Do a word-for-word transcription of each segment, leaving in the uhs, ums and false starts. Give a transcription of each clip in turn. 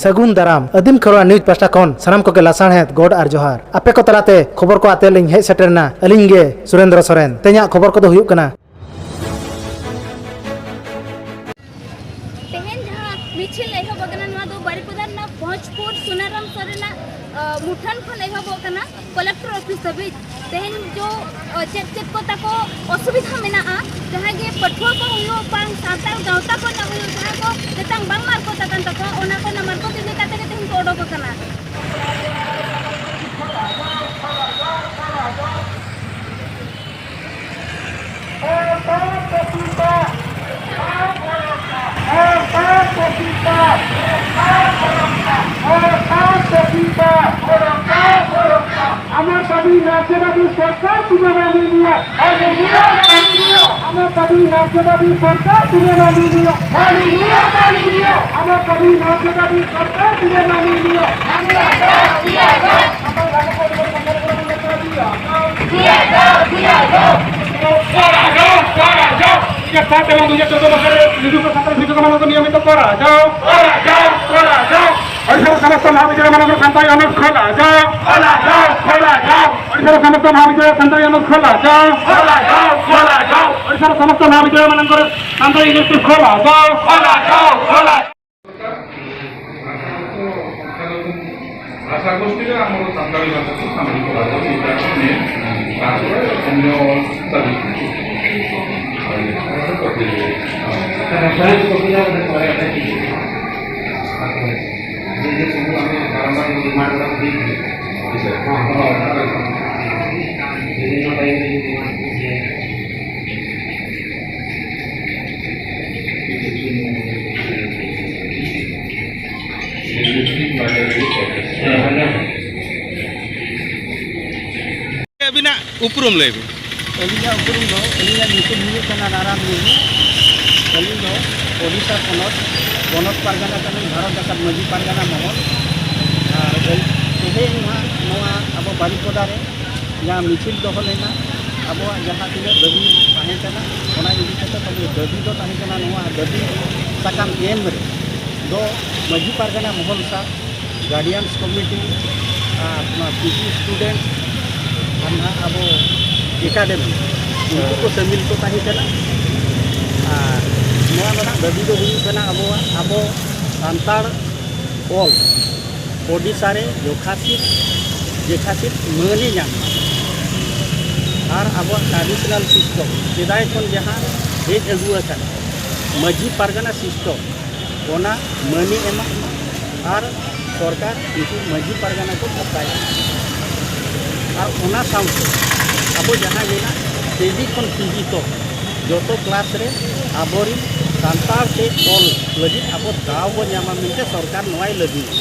ᱥᱟᱹᱜᱩᱱ ᱫᱟᱨᱟᱢ᱾ ᱟᱹᱫᱤᱢ ᱠᱷᱮᱨᱣᱟᱲ ᱱᱤᱭᱩᱡᱽ ᱯᱟᱦᱴᱟ ᱠᱷᱚᱱ ᱥᱟᱱᱟᱢ ᱠᱚᱜᱮ ᱞᱟᱥᱟᱲᱦᱮᱫ ᱜᱚᱰ ᱟᱨ ᱡᱚᱦᱟᱨ᱾ ᱟᱯᱮ ᱠᱚ ᱛᱟᱞᱟᱛᱮ ᱠᱷᱚᱵᱚᱨ ᱠᱚ ᱟᱛᱮ ᱞᱤᱧ ᱦᱮᱡ ᱥᱮᱴᱮᱨ ᱮᱱᱟ ᱟᱹᱞᱤᱧ ᱜᱮ ᱥᱩᱨᱮᱱᱫᱨᱚ ᱥᱚᱨᱮᱱ᱾ ᱛᱮᱦᱮᱧᱟᱜ ᱠᱷᱚᱵᱚᱨ ᱠᱚᱫᱚ ᱦᱩᱭᱩᱜ ᱠᱟᱱᱟ, ᱛᱮᱦᱮᱧ ᱡᱟᱦᱟᱸ ᱢᱤᱪᱷᱤᱞ ᱮᱦᱚᱵ ᱟᱠᱟᱱᱟ, ᱱᱚᱣᱟ ᱫᱚ ᱵᱟᱨᱤᱯᱚᱫᱟ ᱨᱮᱱᱟᱜ ᱯᱚᱸᱪᱯᱩᱨ ᱥᱩᱱᱟᱨᱟᱢ ᱥᱚᱨᱮᱱᱟᱜ, ᱟ, ᱢᱩᱴᱷᱟᱹᱱ ᱠᱷᱚᱱ ᱮᱦᱚᱵᱚᱜ ᱠᱟᱱᱟ ᱠᱚᱞᱮᱠᱴᱚᱨ ᱚᱯᱷᱤᱥ ᱫᱷᱟᱹᱵᱤᱡ᱾ ᱛᱮᱦᱮᱧ ᱡᱚ, ᱟ, ᱪᱮᱫ ᱪᱮᱫ ᱠᱚ ᱛᱟᱠᱚ ᱚᱥᱩᱵᱤᱫᱷᱟ ᱢᱮᱱᱟᱜᱼᱟ, ᱡᱟᱦᱟᱸᱭ ᱜᱮ ᱯᱟᱹᱴᱷᱩᱣᱟᱹ ᱠᱚ ᱦᱩᱭᱩᱜ, ᱵᱟᱝ ᱥᱟᱱᱛᱟᱲ ᱜᱟᱶᱛᱟ ᱠᱚᱨᱮᱱᱟᱜ ᱦᱩᱭᱩᱜ, ᱡᱟᱦᱟᱸ ᱠᱚ ᱢᱤᱫᱴᱟᱝ ᱵᱟᱝ ᱢᱟᱨᱠᱚᱛ ᱟᱠᱟᱱ ᱛᱟᱠᱚᱣᱟ, ᱚᱱᱟ ᱠᱚᱨᱮᱱᱟᱜ ᱢᱟᱨᱠᱚᱛ ᱤᱫᱤ ᱠᱟᱛᱮ ᱜᱮ ᱛᱮᱦᱮᱧ ᱠᱚ ᱚᱰᱚᱠ ᱟᱠᱟᱱᱟ᱾ আমার দাবি রাজ্য দাবি সরকার তুলে না নিয়ে। আমার দাবি রাজ্য দাবি সরকার তুলে না নিয়ে। আমার দাবি রাজ্য দাবি সরকার তুলে না নিয়ে। দুই হাজার সাত এবং দুই হাজার চোদ্দ বছরের নিযুক্ত ছাত্র শিক্ষকମାନଙ୍କୁ নিয়মিত করা যাও, করা যাও, করা যাও। ଓଡ଼ିଶାର ସମସ୍ତ ମହାବିଦ୍ୟାଳୟମାନଙ୍କର ଖାତା ଅନର୍ସ ଖୋଲା ଯାଅ, ଖୋଲା ଯାଅ, ଖୋଲା ଯାଅ। ଓଡ଼ିଶାର ସମସ୍ତ ମହାବିଦ୍ୟାଳୟ ଖାତା ଅନର୍ସ ଖୋଲା ଯାଅ, ଖୋଲା ଯାଅ, ଖୋଲା ଯାଅ। ଓଡ଼ିଶାର ସମସ୍ତ ମହାବିଦ୍ୟାଳୟମାନଙ୍କର ଖାତା ଇଲେକ୍ଟିଭ ଖୋଲା ଯାଅ, ଖୋଲା ଯାଅ, ଖୋଲା ଯାଅ। ଭାଷା ଗୋଷ୍ଠୀରେ ଆମର ସାନ୍ତାଳୀ ଭାଷାକୁ ସାମିଲ କରାଯାଉ, ଏଇଟା ଆମେ, ତାପରେ ଅନ୍ୟ ଭାଷା ଭିତ୍ତିକ ᱟᱹᱵᱤᱱᱟᱜ ᱩᱯᱨᱩᱢ ᱞᱟᱹᱭ ᱵᱤᱱ᱾ ᱟᱹᱞᱤᱧᱟᱜ ᱩᱯᱨᱩᱢ ᱫᱚ, ᱟᱹᱞᱤᱧᱟᱜ ᱧᱩᱛᱩᱢ ᱦᱩᱭᱩᱜ ᱠᱟᱱᱟ ᱱᱟᱨᱟᱭᱚᱱ ᱢᱩᱨᱢᱩ᱾ ᱟᱹᱞᱤᱧ ᱫᱚ ᱳᱰᱤᱥᱟ ᱯᱚᱱᱚᱛ, ᱯᱚᱱᱚᱛ ᱯᱟᱨᱜᱟᱱᱟ ᱠᱟᱱᱟᱧ, ᱵᱷᱟᱨᱚᱛ ᱡᱟᱠᱟᱛ ᱢᱟᱹᱡᱷᱤ ᱯᱟᱨᱜᱟᱱᱟ ᱢᱚᱦᱚᱞ᱾ ᱟᱨ ᱛᱮᱦᱮᱧ ᱱᱟᱦᱟᱜ ᱱᱚᱣᱟ ᱟᱵᱚ ᱵᱟᱨᱤᱯᱚᱫᱟ ᱨᱮ ᱡᱟᱦᱟᱸ ᱢᱤᱪᱷᱤᱞ ᱫᱚᱦᱚ ᱞᱮᱱᱟ, ᱟᱵᱚᱣᱟᱜ ᱡᱟᱦᱟᱸ ᱛᱤᱱᱟᱹᱜ ᱫᱟᱹᱵᱤ ᱛᱟᱦᱮᱸ ᱠᱟᱱᱟ, ᱚᱱᱟ ᱤᱫᱤ ᱠᱟᱛᱮ ᱛᱟᱵᱚ ᱫᱟᱹᱵᱤ ᱫᱚ ᱛᱟᱦᱮᱸ ᱠᱟᱱᱟ ᱱᱚᱣᱟ ᱫᱟᱹᱵᱤ ᱥᱟᱠᱟᱢ ᱮᱢ ᱨᱮ᱾ ᱫᱚ ᱢᱟᱹᱡᱷᱤ ᱯᱟᱨᱜᱟᱱᱟ ᱢᱚᱦᱚᱞ ᱥᱟᱶ, ᱜᱟᱨᱰᱤᱭᱟᱱᱥ ᱠᱚᱢᱤᱴᱤ ᱟᱨ ᱱᱚᱣᱟ ᱯᱤᱡᱤ ᱥᱴᱩᱰᱮᱱᱴ ᱟᱨ ᱱᱟᱦᱟᱜ ᱟᱵᱚ ᱮᱠᱟᱰᱮᱢᱤ, ᱩᱱᱠᱩ ᱠᱚ ᱥᱟᱹᱢᱤᱞ ᱠᱚ ᱛᱟᱦᱮᱸ ᱠᱟᱱᱟ᱾ ᱟᱨ ᱱᱚᱣᱟ ᱨᱮᱱᱟᱜ ᱫᱟᱹᱵᱤ ᱫᱚ ᱦᱩᱭᱩᱜ ᱠᱟᱱᱟ, ᱟᱵᱚᱣᱟᱜ, ᱟᱵᱚ ᱥᱟᱱᱛᱟᱲ ᱚᱞ ᱳᱰᱤᱥᱟ ᱨᱮ ᱡᱚᱠᱷᱟᱥᱤᱛ ᱡᱮᱠᱷᱟᱥᱤᱛ ᱢᱟᱹᱱᱮ ᱧᱟᱢ ᱢᱟ᱾ ᱟᱨ ᱟᱵᱚᱣᱟᱜ ᱴᱨᱟᱰᱤᱥᱚᱱᱟᱞ ᱥᱤᱥᱴᱚᱢ, ᱥᱮᱫᱟᱭ ᱠᱷᱚᱱ ᱡᱟᱦᱟᱸ ᱦᱮᱡ ᱟᱹᱜᱩ ᱟᱠᱟᱱᱟ, ᱢᱟᱹᱡᱷᱤ ᱯᱟᱨᱜᱟᱱᱟ ᱥᱤᱥᱴᱚᱢ, ᱚᱱᱟ ᱢᱟᱹᱱᱮ ᱮᱢᱟᱜ ᱢᱟ᱾ ᱟᱨ ᱥᱚᱨᱠᱟᱨ ᱩᱱᱠᱩ ᱢᱟᱹᱡᱷᱤ ᱯᱟᱨᱜᱟᱱᱟ ᱠᱚ ᱵᱷᱟᱛᱟᱭᱟ᱾ ᱟᱨ ᱚᱱᱟ ᱥᱟᱶᱛᱮ ᱟᱵᱚ ᱡᱟᱦᱟᱸ ᱢᱮᱱᱟᱜ, ᱠᱮᱡᱤ ᱠᱷᱚᱱ ᱯᱤᱡᱤ ᱛᱚ ᱡᱚᱛᱚ ᱠᱞᱟᱥ ᱨᱮ ᱟᱵᱚᱨᱤᱱ ᱥᱟᱱᱛᱟᱲ ᱛᱮ ᱚᱞ ᱞᱟᱹᱜᱤᱫ ᱟᱵᱚ ᱫᱟᱣ ᱵᱚ ᱧᱟᱢᱟ ᱢᱮᱱᱛᱮ ᱥᱚᱨᱠᱟᱨ ᱱᱚᱣᱟᱭ ᱞᱟᱹᱜᱩᱭᱟ᱾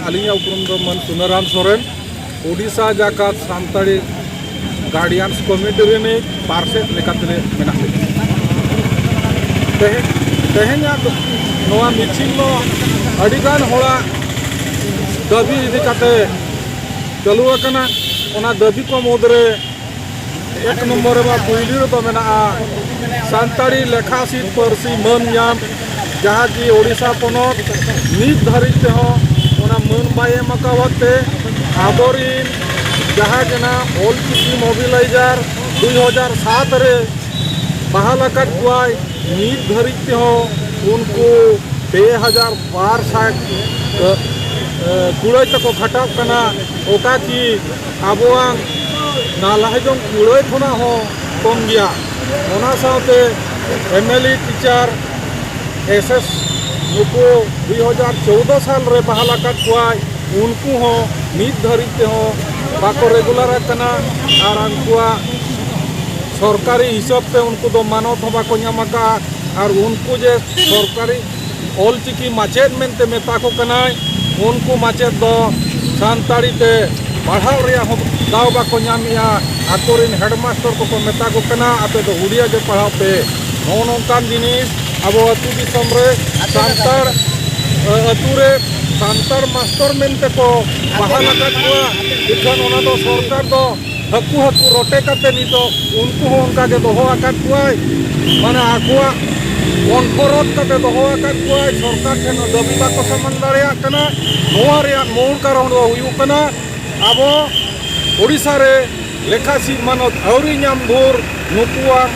ᱟᱹᱞᱤᱧᱟᱜ ᱩᱯᱨᱩᱢ ᱫᱚ ᱢᱟᱹᱱ ᱥᱩᱱᱟᱹᱨᱟᱢ ᱥᱚᱨᱮᱱ, ᱳᱰᱤᱥᱟ ᱡᱟᱠᱟᱛ ᱥᱟᱱᱛᱟᱲᱤ ᱜᱟᱨᱰᱤᱭᱟᱱᱥ ᱠᱚᱢᱤᱴᱤ ᱨᱤᱱᱤᱡ ᱯᱟᱨᱥᱮᱛ ᱞᱮᱠᱟᱛᱮ ᱢᱮᱱᱟᱜ ᱞᱤᱧᱟ᱾ ᱛᱮᱦᱮᱧ, ᱛᱮᱦᱮᱧᱟᱜ ᱱᱚᱣᱟ ᱢᱤᱪᱷᱤᱞ ᱫᱚ ᱟᱹᱰᱤᱜᱟᱱ ᱦᱚᱲᱟᱜ ᱫᱟᱹᱵᱤ ᱤᱫᱤ ᱠᱟᱛᱮ ᱪᱟᱹᱞᱩ ᱟᱠᱟᱱᱟ᱾ ᱚᱱᱟ ᱫᱟᱹᱵᱤ ᱠᱚ ᱢᱩᱫᱽᱨᱮ ᱮᱠ ᱱᱚᱢᱵᱚᱨ ᱨᱮᱢᱟ ᱯᱩᱭᱞᱩ ᱨᱮᱫᱚ ᱢᱮᱱᱟᱜᱼᱟ ᱥᱟᱱᱛᱟᱲᱤ ᱞᱮᱠᱷᱟ ᱥᱤᱫ ᱯᱟᱹᱨᱥᱤ ᱢᱟᱹᱱ ᱧᱟᱢ, ᱡᱟᱦᱟᱸ ᱠᱤ ᱳᱰᱤᱥᱟ ᱯᱚᱱᱚᱛ ᱱᱤᱛ ᱫᱷᱟᱹᱨᱤᱡ ᱛᱮᱦᱚᱸ ᱚᱱᱟ ᱢᱟᱹᱱ ᱵᱟᱭ ᱮᱢ ᱟᱠᱟᱣᱟᱫ ᱛᱮ ᱟᱵᱚᱨᱤᱱ ᱡᱟᱦᱟᱸ ᱜᱮ ᱱᱟᱜ ᱚᱞᱪᱤᱠᱤ ᱢᱚᱵᱤᱞᱟᱭᱡᱟᱨ ᱫᱩᱭ ᱦᱟᱡᱟᱨ ᱥᱟᱛ ᱨᱮ ᱵᱟᱦᱟᱞ ᱟᱠᱟᱫ ᱠᱚᱣᱟᱭ, ᱱᱤᱛ ᱫᱷᱟᱹᱨᱤᱡ ᱛᱮᱦᱚᱸ ᱩᱱᱠᱩ ᱯᱮ ᱦᱟᱡᱟᱨ ᱵᱟᱨ ᱥᱟᱭ ᱠᱩᱲᱟᱹᱭ ᱛᱮᱠᱚ ᱠᱷᱟᱴᱟᱜ ᱠᱟᱱᱟ᱾ ᱚᱠᱟ ᱠᱤ ᱟᱵᱚᱣᱟᱜ ᱱᱟᱞᱦᱟ ᱡᱚᱝ ᱠᱩᱲᱟᱹᱭ ᱠᱷᱚᱱᱟᱜ ᱦᱚᱸ ᱠᱚᱢ ᱜᱮᱭᱟ᱾ ᱚᱱᱟ ᱥᱟᱶᱛᱮ M L E teacher, S S ᱱᱩᱠᱩ ᱫᱩᱭ ᱦᱟᱡᱟᱨ ᱪᱳᱣᱫᱚ ᱥᱟᱞ ᱨᱮ ᱵᱟᱦᱟᱞ ᱟᱠᱟᱫ ᱠᱚᱣᱟᱭ, ᱩᱱᱠᱩ ᱦᱚᱸ ᱱᱤᱛ ᱫᱷᱟᱹᱨᱤᱡ ᱛᱮᱦᱚᱸ ᱵᱟᱠᱚ ᱨᱮᱜᱩᱞᱟᱨ ᱟᱠᱟᱱᱟ᱾ ᱟᱨ ᱩᱱᱠᱩᱣᱟᱜ ᱥᱚᱨᱠᱟᱨᱤ ᱦᱤᱥᱟᱹᱵ ᱛᱮ ᱩᱱᱠᱩ ᱫᱚ ᱢᱟᱱᱚᱛ ᱦᱚᱸ ᱵᱟᱠᱚ ᱧᱟᱢ ᱟᱠᱟᱫᱼᱟ᱾ ᱟᱨ ᱩᱱᱠᱩ ᱡᱮ ᱥᱚᱨᱠᱟᱨᱤ ᱚᱞᱪᱤᱠᱤ ᱢᱟᱪᱮᱫ ᱢᱮᱱᱛᱮ ᱢᱮᱛᱟ ᱠᱚ ᱠᱟᱱᱟᱭ, ᱩᱱᱠᱩ ᱢᱟᱪᱮᱫ ᱫᱚ ᱥᱟᱱᱛᱟᱲᱤ ᱛᱮ ᱯᱟᱲᱦᱟᱣ ᱨᱮᱭᱟᱜ ᱦᱚᱸ ᱫᱟᱣ ᱵᱟᱠᱚ ᱧᱟᱢᱮᱜᱼᱟ᱾ ᱟᱠᱚ ᱨᱮᱱ ᱦᱮᱰᱢᱟᱥᱴᱚᱨ ᱠᱚᱠᱚ ᱢᱮᱛᱟ ᱠᱚ ᱠᱟᱱᱟ, "ᱟᱯᱮ ᱫᱚ ᱩᱰᱤᱭᱟ ᱜᱮ ᱯᱟᱲᱦᱟᱣ ᱯᱮ᱾" ᱱᱚᱜᱼᱚ ᱱᱚᱝᱠᱟᱱ ᱡᱤᱱᱤᱥ ᱟᱵᱚ ᱟᱹᱛᱩ ᱫᱤᱥᱚᱢ ᱨᱮ ᱥᱟᱱᱛᱟᱲ, ᱟᱹᱛᱩ ᱨᱮ ᱥᱟᱱᱛᱟᱲ ᱢᱟᱥᱴᱚᱨ ᱢᱮᱱᱛᱮ ᱠᱚ ᱵᱟᱦᱟᱞ ᱟᱠᱟᱫ ᱠᱚᱣᱟ, ᱤᱠᱷᱟᱹᱱ ᱚᱱᱟ ᱫᱚ ᱥᱚᱨᱠᱟᱨ ᱫᱚ ᱦᱟᱹᱠᱩ ᱦᱟᱹᱠᱩ ᱨᱚᱴᱮ ᱠᱟᱛᱮ ᱱᱤᱛᱚᱜ ᱩᱱᱠᱩ ᱦᱚᱸ ᱚᱱᱠᱟ ᱜᱮ ᱫᱚᱦᱚ ᱟᱠᱟᱫ ᱠᱚᱣᱟᱭ᱾ ᱢᱟᱱᱮ ᱟᱠᱚᱣᱟᱜ ᱚᱱᱯᱚᱨᱚᱛ ᱠᱟᱛᱮ ᱫᱚᱦᱚ ᱟᱠᱟᱫ ᱠᱚᱣᱟᱭ, ᱥᱚᱨᱠᱟᱨ ᱴᱷᱮᱱ ᱫᱟᱹᱵᱤ ᱵᱟᱠᱚ ᱥᱚᱢᱟᱱ ᱫᱟᱲᱮᱭᱟᱜ ᱠᱟᱱᱟ᱾ ᱱᱚᱣᱟ ᱨᱮᱭᱟᱜ ᱢᱩᱞ ᱠᱟᱨᱚᱱ ᱫᱚ ᱦᱩᱭᱩᱜ ᱠᱟᱱᱟ, ᱟᱵᱚ ᱳᱰᱤᱥᱟ ᱨᱮ ᱞᱮᱠᱷᱟ ᱥᱤᱫ ᱢᱟᱱᱚᱛ ᱟᱹᱣᱨᱤ ᱧᱟᱢ ᱵᱷᱳᱨ ᱱᱩᱠᱩᱣᱟᱜ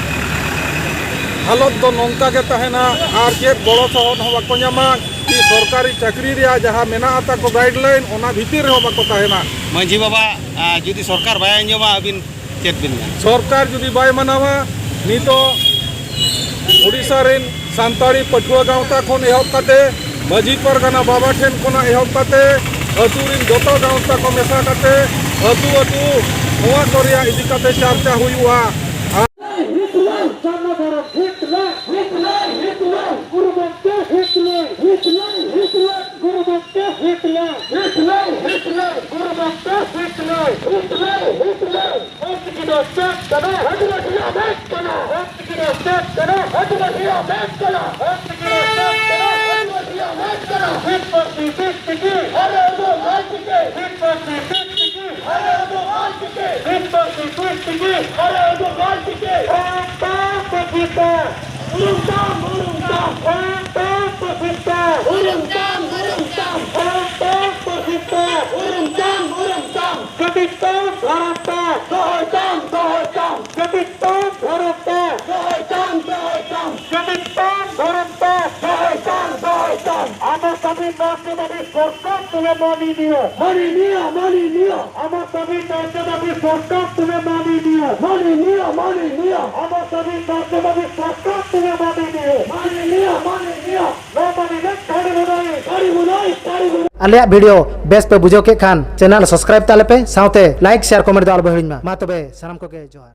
ᱦᱟᱞᱚᱛ ᱫᱚ ᱱᱚᱝᱠᱟ ᱜᱮ ᱛᱟᱦᱮᱱᱟ᱾ ᱟᱨ ᱪᱮᱫ ᱜᱚᱲᱚ ᱥᱚᱦᱚᱫ ᱦᱚᱸ ᱵᱟᱠᱚ ᱧᱟᱢᱟ᱾ ᱠᱤ ᱥᱚᱨᱠᱟᱨᱤ ᱪᱟᱹᱠᱨᱤ ᱨᱮᱭᱟᱜ ᱡᱟᱦᱟᱸ ᱢᱮᱱᱟᱜ ᱛᱟᱠᱚ guideline, ᱚᱱᱟ ᱵᱷᱤᱛᱤᱨ ᱨᱮᱦᱚᱸ ᱵᱟᱠᱚ ᱛᱟᱦᱮᱱᱟ᱾ ᱢᱟᱹᱡᱷᱤ ᱵᱟᱵᱟ, ᱟᱨ ᱡᱩᱫᱤ ᱥᱚᱨᱠᱟᱨ ᱵᱟᱭ ᱟᱸᱡᱚᱢᱟ, ᱟᱹᱵᱤᱱ ᱪᱮᱫ ᱵᱤᱱ ᱢᱮᱱᱟ? ᱥᱚᱨᱠᱟᱨ ᱡᱩᱫᱤ ᱵᱟᱭ ᱢᱟᱱᱟᱣᱟ, ᱱᱤᱛᱚᱜ ᱳᱰᱤᱥᱟ ᱨᱮᱱ ᱥᱟᱱᱛᱟᱲᱤ ᱯᱟᱹᱴᱷᱩᱣᱟᱹ ᱜᱟᱶᱛᱟ ᱠᱷᱚᱱ ᱮᱦᱚᱵ ᱠᱟᱛᱮ, ᱢᱟᱹᱡᱷᱤ ᱯᱟᱨᱜᱟᱱᱟ ᱵᱟᱵᱟ ᱴᱷᱮᱱ ᱠᱷᱚᱱᱟᱜ ᱮᱦᱚᱵ ᱠᱟᱛᱮ, ᱟᱹᱛᱩ ᱨᱮᱱ ᱡᱚᱛᱚ ᱜᱟᱶᱛᱟ ᱠᱚ ᱢᱮᱥᱟ ᱠᱟᱛᱮ, ᱟᱹᱛᱩ ᱟᱹᱛᱩ ᱱᱚᱣᱟ ᱠᱚ ᱨᱮᱭᱟᱜ ᱤᱫᱤ ᱠᱟᱛᱮ ᱪᱟᱨᱪᱟ ᱦᱩᱭᱩᱜᱼᱟ᱾ ᱦᱤᱴᱞᱟᱨ, ᱥᱟᱨᱱᱟ ᱫᱷᱚᱨᱚᱢ, ᱦᱤᱴᱞᱟᱨ, ᱦᱤᱴᱞᱟᱨ, ᱦᱤᱴᱞᱟᱨ, ᱜᱩᱨᱩ ᱜᱚᱢᱠᱮ ᱦᱤᱴᱞᱟᱨ, ᱦᱤᱴᱞᱟᱨ, ᱦᱤᱴᱞᱟᱨ, ᱜᱩᱨᱩ ᱜᱚᱢᱠᱮ ᱦᱤᱴᱞᱟᱨ, ᱦᱤᱴᱞᱟᱨ, ᱦᱤᱴᱞᱟᱨ, ᱜᱩᱨᱩ ᱜᱚᱢᱠᱮ ᱦᱤᱴᱞᱟᱨ, ᱦᱤᱴᱞᱟᱨ, ᱦᱤᱴᱞᱟᱨ᱾ ᱚᱞᱪᱤᱠᱤ ᱫᱚ ᱪᱮᱫ ᱠᱟᱱᱟ? ᱟᱹᱫᱤᱵᱟᱹᱥᱤᱭᱟᱜ ᱢᱮᱫ ᱠᱟᱱᱟ᱾ ᱚᱞᱪᱤᱠᱤ ᱫᱚ ᱪᱮᱫ ᱠᱟᱱᱟ? ᱟᱹᱫᱤᱵᱟᱹᱥᱤᱭᱟᱜ ᱢᱮᱫ ᱠᱟᱱᱟ᱾ ᱚᱞᱪᱤᱠᱤ ᱫᱚ ᱪᱮᱫ ᱠᱟᱱᱟ? ᱟᱹᱫᱤᱵᱟᱹᱥᱤᱭᱟᱜ ᱢᱮᱫ ᱠᱟᱱᱟ᱾ ᱵᱷᱤᱛ ᱯᱟᱹᱨᱥᱤ, ᱵᱷᱤᱛ ᱪᱤᱠᱤ᱾ ᱟᱞᱮ ᱫᱚ ᱚᱞᱪᱤᱠᱤ᱾ ᱵᱷᱤᱛ ᱯᱟᱹᱨᱥᱤ, ᱵᱷᱤᱛ ᱪᱤᱠᱤ᱾ ᱟᱞᱮ ᱫᱚ ᱚᱞᱪᱤᱠᱤ᱾ ᱵᱷᱤᱛ ᱯᱟᱹᱨᱥᱤ, ᱵᱷᱤᱛ ᱪᱤᱠᱤ᱾ ᱟᱞᱮ ᱫᱚ ᱚᱞᱪᱤᱠᱤ᱾ ᱦᱮᱸ ᱛᱚ ᱯᱟᱹᱨᱥᱤ ᱛᱮ᱾ ᱩᱨᱩᱢ ᱛᱟᱢ, ᱩᱨᱩᱢ ᱛᱟᱢ᱾ ᱦᱮᱸ ᱛᱚ ᱯᱟᱹᱨᱥᱤ ᱛᱮ᱾ ᱩᱨᱩᱢ ᱛᱟᱢ, ᱩᱨᱩᱢ ᱛᱟᱢ᱾ ᱦᱮᱸ ᱛᱚ ᱯᱟᱹᱨᱥᱤ ᱛᱮ᱾ ᱩᱨᱩᱢ ᱛᱟᱢ, ᱩᱨᱩᱢ ᱛᱟᱢ᱾ ᱡᱟᱹᱛᱤ ᱛᱟᱢ ᱫᱷᱚᱨᱚᱢ ᱛᱟᱢ᱾ ᱫᱚᱦᱚᱭ ᱛᱟᱢ, ᱫᱚᱦᱚᱭ ᱛᱟᱢ᱾ ᱡᱟᱹᱛᱤ ᱛᱟᱢ ᱫᱷᱚᱨᱚᱢ ᱛᱟᱢ᱾ ᱫᱚᱦᱚᱭ ᱛᱟᱢ, ᱫᱚᱦᱚᱭ ᱛᱟᱢ᱾ ᱡᱟᱹᱛᱤ ᱛᱟᱢ ᱫᱷᱚᱨᱚᱢ ᱛᱟᱢ᱾ ᱫᱚᱦᱚᱭ ᱛᱟᱢ, ᱫᱚᱦᱚᱭ ᱛᱟᱢ᱾ ᱟᱢᱟᱜ ᱫᱟᱹᱵᱤ ᱢᱟᱹᱱ ᱫᱟᱹᱵᱤ ᱥᱚᱨᱠᱟᱨ ᱛᱩᱢᱮ ᱢᱟᱱᱤᱱᱤᱭᱚ᱾ ᱢᱟᱱᱤᱱᱤᱭᱚ, ᱢᱟᱱᱤᱱᱤᱭᱚ᱾ ᱟᱢᱟᱜ ᱫᱟᱹᱵᱤ ᱢᱟᱹᱱ ᱫᱟᱹᱵᱤ ᱥᱚᱨᱠᱟᱨ ᱛᱩᱢᱮ ᱢᱟᱱᱤᱱᱤᱭᱚ᱾ ᱢᱟᱱᱤᱱᱤᱭᱚ, ᱢᱟᱱᱤᱱᱤᱭᱚ᱾ ᱟᱢᱟᱜ ᱫᱟᱹᱵᱤ ᱢᱟᱹᱱ ᱫᱟᱹᱵᱤ ᱥᱚᱨᱠᱟᱨ ᱛᱩᱢᱮ ᱢᱟᱱᱤᱱᱤᱭᱚ᱾ ᱢᱟᱱᱤᱱᱤᱭᱚ, ᱢᱟᱱᱤᱱᱤᱭᱚ᱾ ᱱᱚᱣᱟ ᱢᱟᱹᱱᱤ ᱨᱮ ᱛᱟᱹᱲᱤ ᱵᱚᱱᱟᱭ, ᱛᱟᱹᱲᱤ ᱵᱚᱱᱟᱭ, ᱛᱟᱹᱲᱤ ᱵᱚᱱᱟᱭ᱾ ᱟᱞᱮᱭᱟᱜ video ᱵᱮᱥ ᱯᱮ ᱵᱩᱡᱷᱟᱹᱣ ᱠᱮᱫ ᱠᱷᱟᱱ channel subscribe ᱛᱟᱞᱮ ᱯᱮ, ᱥᱟᱶᱛᱮ like, share, comment ᱫᱚ ᱟᱞᱚ ᱯᱮ ᱦᱤᱲᱤᱧ ᱢᱟ᱾ ᱢᱟ ᱛᱚᱵᱮ ᱥᱟᱱᱟᱢ ᱠᱚᱜᱮ ᱡᱚᱦᱟᱨ᱾